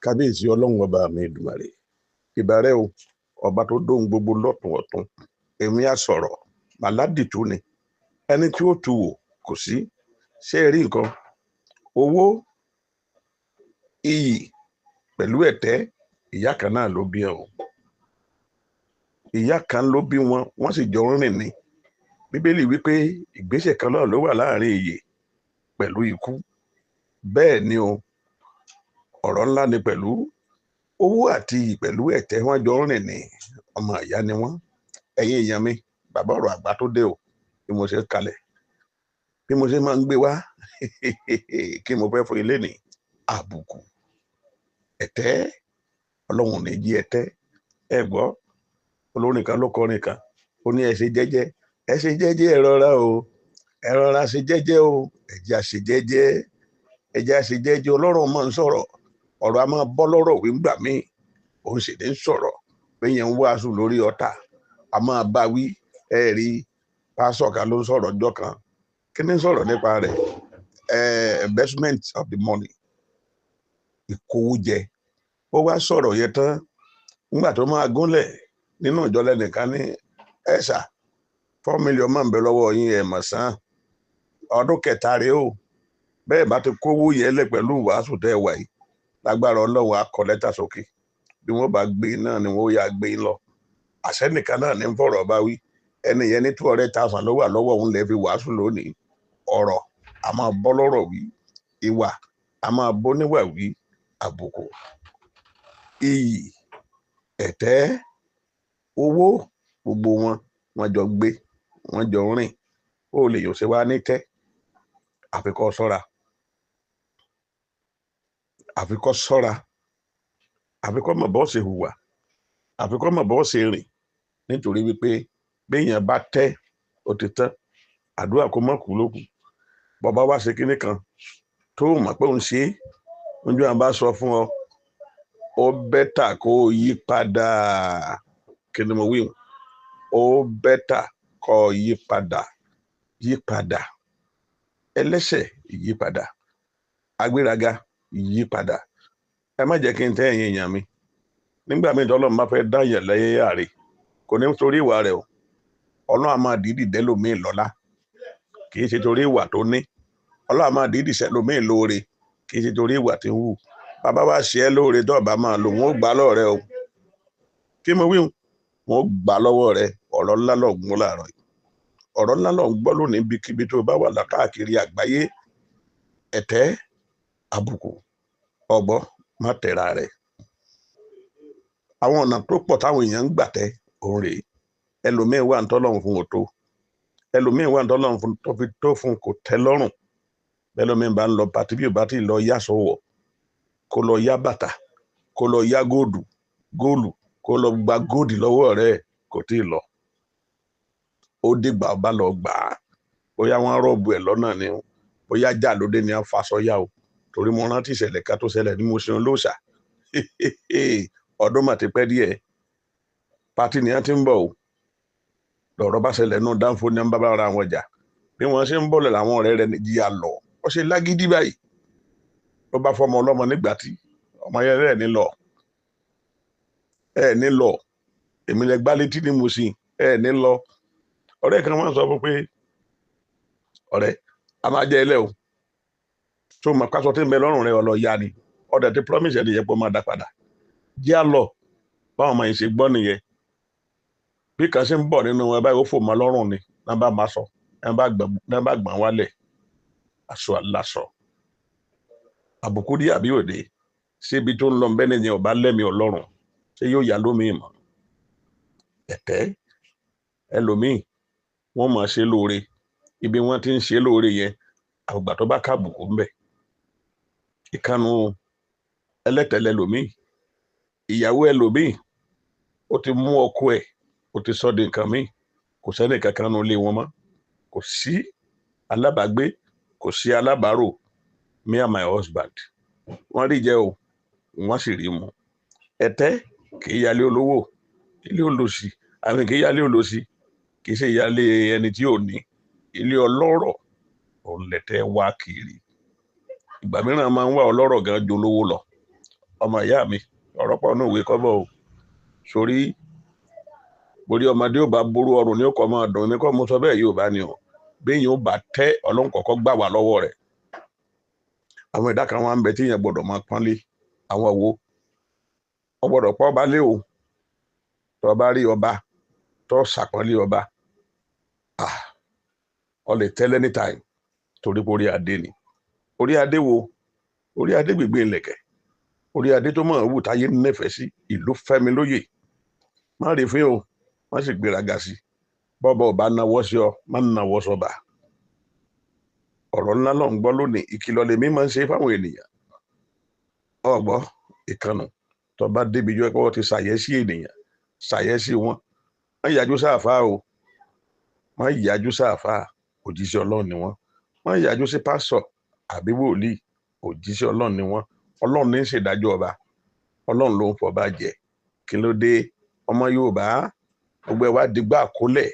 Kábíyèsí Ọlọ́run ọba mi Èdùmàrè, ìbàrẹ̀ o, ọba tó dóhun gbogbo lọ́tún ọ̀tún. Èmi á sọ̀rọ̀, màládìtú ni. Ẹni tí ó tu wò kò sí. Ṣé ẹ rí nǹkan? Owó, iyì pẹ̀lú ẹ̀tẹ́, ìyá kan náà ló bí ẹ o. Ìyá kan ló bí wọn, wọ́n sì jọ ń rìn ni. Bíbélì wípé ìgbésẹ̀ kan náà ló wà láàrin ìyè pẹ̀lú ikú. Bẹ́ẹ̀ ni o, ọ̀rọ̀ ńlá ni pẹ̀lú. Owó àti iyì pẹ̀lú ẹ̀tẹ́ wọ́n jọ ń rìn ní, ọmọ ìyá ni wọ́n. Ẹ̀yin èèyàn mi, bàbá ọ̀rọ̀ àgbà tó dé o, bí mo ṣe kalẹ̀, bí mo ṣe máa ń gbé wá, kí mo fẹ́ fún ilé ní àbùkù. Ẹ̀tẹ́, Ọlọ́run ò ní jí ẹ̀tẹ́. Ẹ gbọ́, olórin kan ló kọrin kan, ó ní ẹ ṣe jẹ́jẹ́, ẹ ṣe jẹ́jẹ́, ẹ rọra o, ẹ rọra ṣe jẹ́jẹ́ o, ẹ jẹ́ á ṣe jẹ́jẹ́, ẹ jẹ́ á ṣe jẹ́jẹ́. Ọlọ́run máa ń sọ̀rọ̀, ọ̀rọ̀ a máa bọ́ lọ́rọ̀ wí ńgbà míì, òun sì ní sọ̀rọ̀ pé yẹn ń wàásù lórí ọ̀tá, a máa bá wí. Ẹ rí pásọ̀ kan ló ń sọ̀rọ̀ ọjọ́ kan, kí ni ń sọ̀rọ̀ nípa rẹ̀? Investment of the money, ìkówójẹ. Ó wá sọ̀rọ̀ yẹn tán, nígbà tó máa gúnlẹ̀ nínú ìjọ lẹ́nìkan ní ẹ̀sà 4 million máa ń bẹ lọ́wọ́ yín, ẹ̀ mọ̀ sán. Ọdún kẹta rèé o, bẹ́ẹ̀ bá ti kówó yẹn lẹ̀ pẹ̀lú wàásù tẹ́ ẹ wà yìí, lágbára Ọlọ́run á kọ lẹ́tà sókè. Bí wọ́n bá gbé náà ni wọ́n yá gbé lọ. Àṣẹ nìkan náà ní fọ̀rọ̀ bá wí. Ẹni yẹn ní 200,000 ló wà lọ́wọ́ òun lè fi wàásù lónìí. Ọ̀rọ̀ a máa bọ́ lọ́rọ̀ wí, ìwà a máa bọ́ níwà wí, àbùkù, iyì, ẹ̀tẹ́, owó, gbogbo wọn, wọ́n jọ gbé, wọ́n jọ rìn. Ó lè yóò ṣe wá ní tẹ́, àfi kó ṣọ́ra, àfi kó ṣọ́ra, àfi kó mọ̀ bọ́ ṣe hùwà, àfi kó mọ̀ bọ́ ṣe rìn. Nítorí wípé béèyàn bá tẹ́, ó ti tán. Àdúrà kó mọ̀ kú lókù. Bàbá wa ṣe kinní kan tó mọ̀ pé òun ṣe é, ojú àwọn bá sọ fún ọ, ó bẹ́tà kó o yí padà. Kí ni mo wí? Ó bẹ́tà kó o yí padà, yí padà. Ẹlẹ́ṣẹ̀ yí padà, agbéraga yí padà. Ẹ má jẹ́ kí n tẹ́ ẹ̀yin èèyàn mi. Nígbà míì tọ́lọ́run bá fẹ́ dá èèyàn lẹ́yìn àárẹ̀, kò ní torí ìwà rẹ̀ o. Ọlọ́run á máa dìídì dẹ́lòmíì lọ́lá, kì í ṣe torí ìwà tó ní. Ọlọ́run á máa dìídì ṣẹlòmíì lóore, kì í ṣe torí ìwà tí ń hù. Bàbá wa ṣe ẹ́ lóore tó ọba máa lò, wọ́n ó gbà lọ́wọ́ rẹ o. Kí mo wí? Wọ́n ó gbà lọ́wọ́ rẹ. Ọ̀rọ̀ ńlá ló ń gbọ́ láàárọ̀ yìí. Ọ̀rọ̀ ńlá ló ń gbọ́ lónìí ibikíbi tó bá wà káàkiri àgbáyé. Ẹ̀tẹ́, àbùkù, ọ̀gbọ́, má tẹ̀ra rẹ̀. Àwọn ọ̀nà tó pọ̀ táwọn èèyàn ń gbà tẹ́ òun rèé. Ẹlòmíín wà ń tọ́lọ́run fún òtó. Ẹlòmíín wà ń tọ́lọ́run fún tó fi tó fún kò tẹ́ lọ́rùn. Ẹlòmíín bá ń lọ pàtí bí ò bá ti lọ yá sọ̀wọ̀, kó lọ yá bàtà, kó lọ yá góòlù, góòlù, kó lọ gba góòdì lọ́wọ́ rẹ̀, kò tí ì lọ. Ó dìgbà ọba lọ gbà á. Bóyá wọ́n rọ́ọ̀bù ẹ̀ lọ́nà ni o, bóyá jà lóde ni wọ́n faṣọ yá o. Torí mo rántí ìṣẹ̀lẹ̀ kan tó ṣẹlẹ̀ ní Mushin Olóòṣà. Ọdún mà ti pẹ́ díẹ̀. Pátí ni wọ́n ti ń bọ̀ o. Lọ̀rọ̀ bá ṣẹlẹ̀ nù dánfó ni wọ́n bá bára wọn jà. Bí wọ́n ṣe ń bọ̀ lẹ̀ làwọn ọ̀rẹ́ rẹ̀ jìyà lọ. Ó ṣe lágídí báyìí. Ló bá fọmọ ọlọ́mọ nígbà tí ọmọ yẹn rẹ̀ ní lọ. Ẹ ní lọ. Èmi lẹ gbá létí ní Mushin. Ẹ ní lọ. Ọ̀rẹ́ kan máa ń sọ fún pé ọ̀rẹ́ a máa jẹ ilé o. Tó mọ̀ pásọ tí ń bẹ lọ́rùn rẹ̀ ọlọ́ ya ni. Ọ̀dẹ̀ ti promise ẹni yẹn pé ó máa dá padà. Jẹ́ à lọ. Báwọn ọmọ yìí ṣe gbọ́ nìyẹn. Bí kan ṣe ń bọ̀ nínú wọn báyìí, ó fò mọ́ lọ́rùn ni. Náà bá máa sọ, náà bá gbọ̀n wálẹ̀. Aṣọ aláṣọ. Àbùkù dí àbí òde. Ṣé ibi tó ń lọ bẹ́ẹ̀ nìyẹn ọba lẹ́mìí Ọlọ́run? Ṣé yóò yá lómi mọ́? Ẹ̀tẹ́, ẹlòmíì, wọ́n máa ṣe lóore. Ibi wọ́n ti ń ṣe lóore yẹn, àgbà tó bá kábùkù ń bẹ̀. Ìkànnù ẹlẹ́tẹ̀lẹ̀ ẹlòmíì, ìyàwó ẹlòmíì, ó ti mú ọkọ ẹ̀, ó ti sọ di nǹkan míì. Kò sẹ́ni kankan nínú ilé wọn mọ́. Kò sí alábàágbé, kò sí alábàárò. Me and my husband. Wọ́n rí jẹ o, wọ́n sì rí mu. Ẹ̀tẹ́ kì í yálé olówó, ilé olòṣì, àmì kì í yálé olòṣì, kì í ṣe ìyálé ẹni tí ò ní. Ilé ọlọ́rọ̀ òun lẹ̀tẹ́ wá kiri. Ìgbà mìíràn máa ń wá ọlọ́rọ̀ gan ju olówó lọ. Ọmọ ìyá mi, ọ̀rọ̀ pọ̀ nínú ìwé kọ́bọ̀ o. Sórí borí ọmọdé ò bá ború ọrùn ní ó kọ́ máa dùn mí kọ́ mo sọ bẹ́ẹ̀ yóò bá ní o. Béèyàn ó bá tẹ́ Ọlọ́run kọ́kọ́ gbà wá lọ́wọ́ rẹ̀. Àwọn ẹ̀dá kan wá ń bẹ tí èèyàn gbọ́dọ̀ máa pọ́nlé. Àwọn wo? Ó gbọ́dọ̀ pọ́n ọba lé o. Tó bá rí ọba, tó ṣàpọ́nlé ọba, ọ lè tẹ́lẹ̀ anytime torí pé orí adé ni. Orí adé wo? Orí adé gbègbè ìlẹ̀kẹ̀. Orí adé tó mọ̀ wù táyé nífẹ̀ẹ́ sí, ìlú fẹ́mi lóyè. Má rí fín o, má sì gbéraga sí. Bọ́bọ̀ ọba nawọ́ sí ọ, má nawọ́ sọba. Ọ̀rọ̀ ńlá ló ń gbọ́ lónìí, ìkìlọ̀ lèmi máa ń ṣe fáwọn ènìyàn. Ọ̀gbọ́ ìkànnù tó bá débi jọ pé wọ́n ti ṣàyẹ́sí ènìyàn, ṣàyẹ́sí wọn. Má yájú sáàfáà o, má yájú sáàfáà, òjíṣẹ́ Ọlọ́run ni wọ́n. Má yájú sí pásọ̀ àbí wòlíì, òjíṣẹ́ Ọlọ́run ni wọ́n. Ọlọ́run ní í ṣèdájọ́ ọba, Ọlọ́run ló ń fọba jẹ. Kí ló dé? Ọmọ Yorùbá gbogbo ẹ wá digbá àkólẹ̀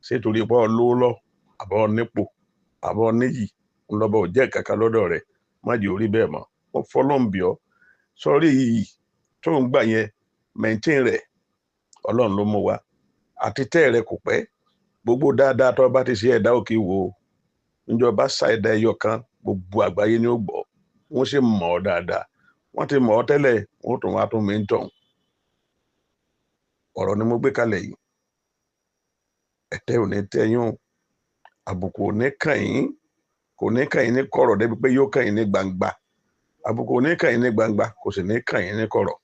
ṣé torí pé ọ lówó lọ àbọ̀ nípò àbọ̀ níyì ńlọbọ ò jẹ́ kankan lọ́dọ̀ rẹ̀? Má jẹ́ orí bẹ́ẹ̀ mọ́. Wọ́n fọlọ́n bí ọ sọrí yìí tó ń gbà yẹn, mẹ́ńtìn rẹ̀ Ọlọ́run ló mú wa. Àti tẹ́ rẹ kò pẹ́. Gbogbo dáadáa tó bá ti ṣe ẹ̀dá òkè wò ó. Níjọba ṣá ẹ̀dá ẹyọ kan, gbogbo àgbáyé ni ó gbọ́. Wọ́n sì mọ̀ ọ́ dáadáa. Wọ́n ti mọ̀ ọ́ tẹ́lẹ̀, wọ́n tún wá tún mí ń tọ̀hún. Ọ̀rọ̀ ni mo gbé kalẹ̀ yìí. Ẹ̀tẹ́ ò ní tẹ́ yín o. Àbùkù ò ní kàn yín. Kò ní kàn yín ní kọ̀rọ̀ débi pé yóò kàn yín ní gbangba. Àbùkù ò ní kàn yín ní gbangba, kò sì ní kàn yín ní kọ̀rọ̀.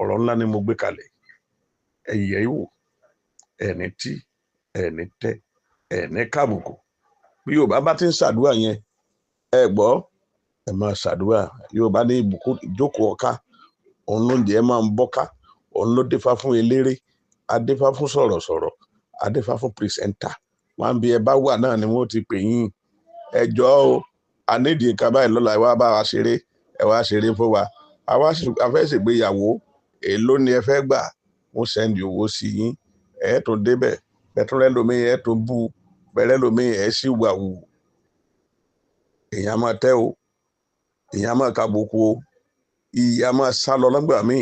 Ọ̀rọ̀ ńlá ni mo gbé kalẹ̀. Ẹ yẹ̀ wò, ẹni tí, ẹni tẹ́, ẹni kábùkù. Bí Yorùbá bá ti ń ṣàdúrà yẹn, ẹ gbọ́, ẹ máa ṣàdúrà. Yorùbá ní ìbùkún ìjókòó ọ̀ka, òun ló ń jẹ́ máa ń bọ́ká, òun ló dífá fún eléré, adífá fún sọ̀rọ̀sọ̀rọ̀, adífá fún pírísẹ́ńtà. Wọ́n bí ẹ bá wà náà ni wọ́n ti pè yín. Ẹ jọ̀ọ́ o, a nídìí nǹkan báyìí lọ́la, ẹ wá bá wa ṣeré, ẹ wá ṣeré fún wa. Àwa a fẹ́ ṣègbéyàwó, èló ni ẹ fẹ́ gbà? Wọ́n sẹ́ndì owó sí yín. Ẹ tún débẹ̀, bẹ́ẹ̀ tún rẹ́ lómi, ẹ tún bú, bẹ́ẹ̀ lómi, ẹ sì wà wù. Èèyàn máa tẹ́ o, èèyàn máa kàbùkù o, ìyá máa sá lọ lọ́gbà míì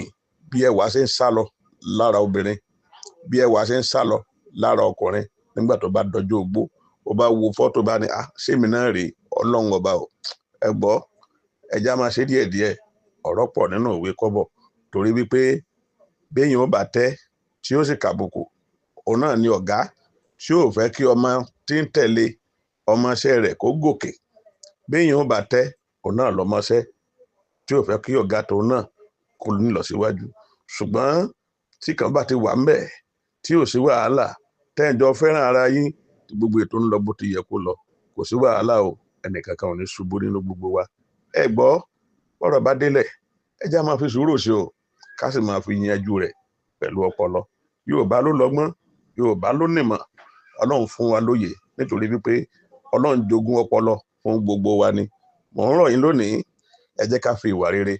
bí ẹwà ṣe ń sá lọ lára obìnrin, bí ẹwà ṣe ń sá lọ lára ọkùnrin nígbà tó bá dọjú ogbó. Ó bá wo fọ́tò bá ní, ah, ṣé èmi náà rèé? Ọlọ́run ọba o. Ẹ gbọ́, ẹja máa ṣe díẹ̀díẹ̀. Ọ̀rọ̀ pọ̀ nínú ìwé kọ́bọ̀ torí wípé béèyàn ó bá tẹ́ tí ó sì kàbùkù, òun náà ni ọ̀gá tí ò fẹ́ kí ọmọ tí ń tẹ̀lé ọmọọṣẹ́ rẹ̀ kó gòkè. Béèyàn ó bá tẹ́, òun náà lọmọṣẹ́ tí ò fẹ́ kí ọ̀gá tòun náà kó ní lọ síwájú. Ṣùgbọ́n tí kan bá ti wà ńbẹ̀ tí ò sí wàhálà, tẹ́ǹjọ fẹ́ràn ara yín, gbogbo ètò ń lọ bó ti yẹ kó lọ, kò sí wàhálà o, ẹnìkankan ò ní ṣubú nínú gbogbo wa. Ẹ gbọ́, bọ́rọ̀ bá délẹ̀, ẹ já máa fi sùúrù sí o, ká sì máa fi yanjú rẹ̀ pẹ̀lú ọpọlọ. Yorùbá ló lọ́gbọ́n, Yorùbá ló nímọ̀. Ọlọ́run fún wa lóye nítorí wípé Ọlọ́run jogún ọpọlọ fún gbogbo wa ni. Mò ń rọ̀ yín lónìí, ẹ jẹ́ ká fi ìwà rere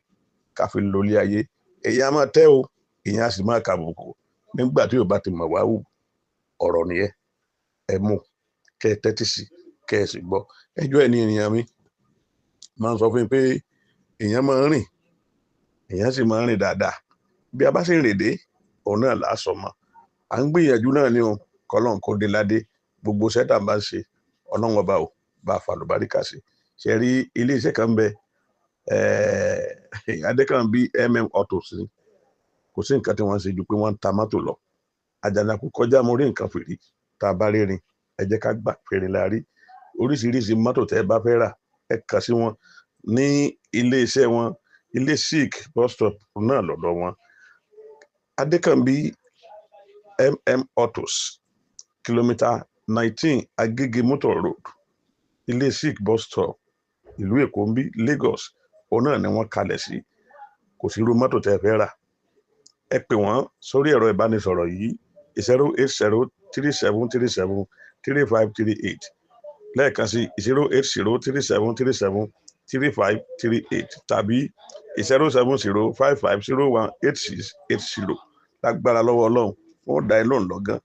ká fi lólé ayé. Èyí á máa tẹ́ o, èyí á sì máa kàbùkù nígbà tí Yorùbá ti mọ̀ wá wù. Ọ̀rọ̀ nìyẹn. Ẹ mú, kẹ́ ẹ tẹ́tí sí, kẹ́ ẹ sì gbọ́. Ẹjọ́ ẹni ènìyàn mi máa ń sọ fún mi pé èèyàn máa ń rìn, èèyàn sì máa ń rìn dáadáa. Bí a bá sì ń rìn dé, òun náà là á sọ mọ́. À ń gbìyànjú náà ni o, kọ́lọ́n kó dé ládé. Gbogbo iṣẹ́ tá a bá ń ṣe, Ọlọ́run ọba o, bá a fàlùbáríkà sí. Ṣé rí ilé iṣẹ́ kan ń bẹ, Adékànbí MM Autos ni. Kò sí nǹkan tí wọ́n ń ṣe ju pé wọ́n ń ta mọ́tò lọ. Àjànàkú kọjá mo rí nǹkan fìrí tá a bá rírin, ẹ jẹ́ ká gbà fèrè la rí. Oríṣiríṣi mọ́tò tẹ́ ẹ bá fẹ́ rà, ẹ kàn sí wọn ní ilé iṣẹ́ wọn, ilé Sikh bus stop náà lọ́dọ̀ wọn. Adékànbí MM Autos, kìlómítà 19 Agége Motor Road, ilé Sikh bus stop, ìlú Èkó ń bí, Lagos, òun náà ni wọ́n kalẹ̀ sí. Kò sí irú mọ́tò tẹ́ ẹ fẹ́ rà. Ẹ pè wọ́n sórí ẹ̀rọ ìbánisọ̀rọ̀ yìí 08037373538. Lẹ́ẹ̀kan sí 08037373538 tàbí 07055018680. Lágbára lọ́wọ́ Ọlọ́run, wọ́n dá ẹ lóhùn lọ́gán.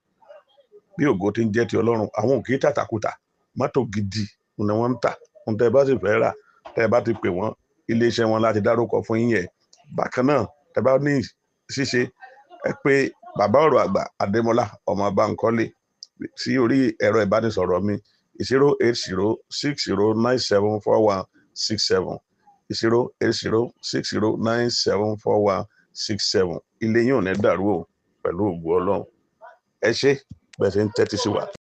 Bí ògo ti ń jẹ́ ti Ọlọ́run, àwọn ò kì í tàtàkùtà. Mọ́tò gidi ni wọ́n ń tà. Ohun tẹ́ ẹ bá sì fẹ́ rà, Tẹ́ ẹ bá ti pè wọ́n, iléeṣẹ́ wọn láti dárúkọ fún yín yẹn. Bákan náà, tẹ́ bá ní ṣíṣe, ẹ pé bàbá ọ̀rọ̀ àgbà Adémọ́lá ọmọ Bánkọ́lé sí orí ẹ̀rọ ìbánisọ̀rọ̀ mi 08060974167, 08060974167. Ilé yín ò ní dàrú o, pẹ̀lú ògùn Ọlọ́run. Ẹ ṣé bẹ́ẹ̀ ṣe ń tẹ́tí sí wa.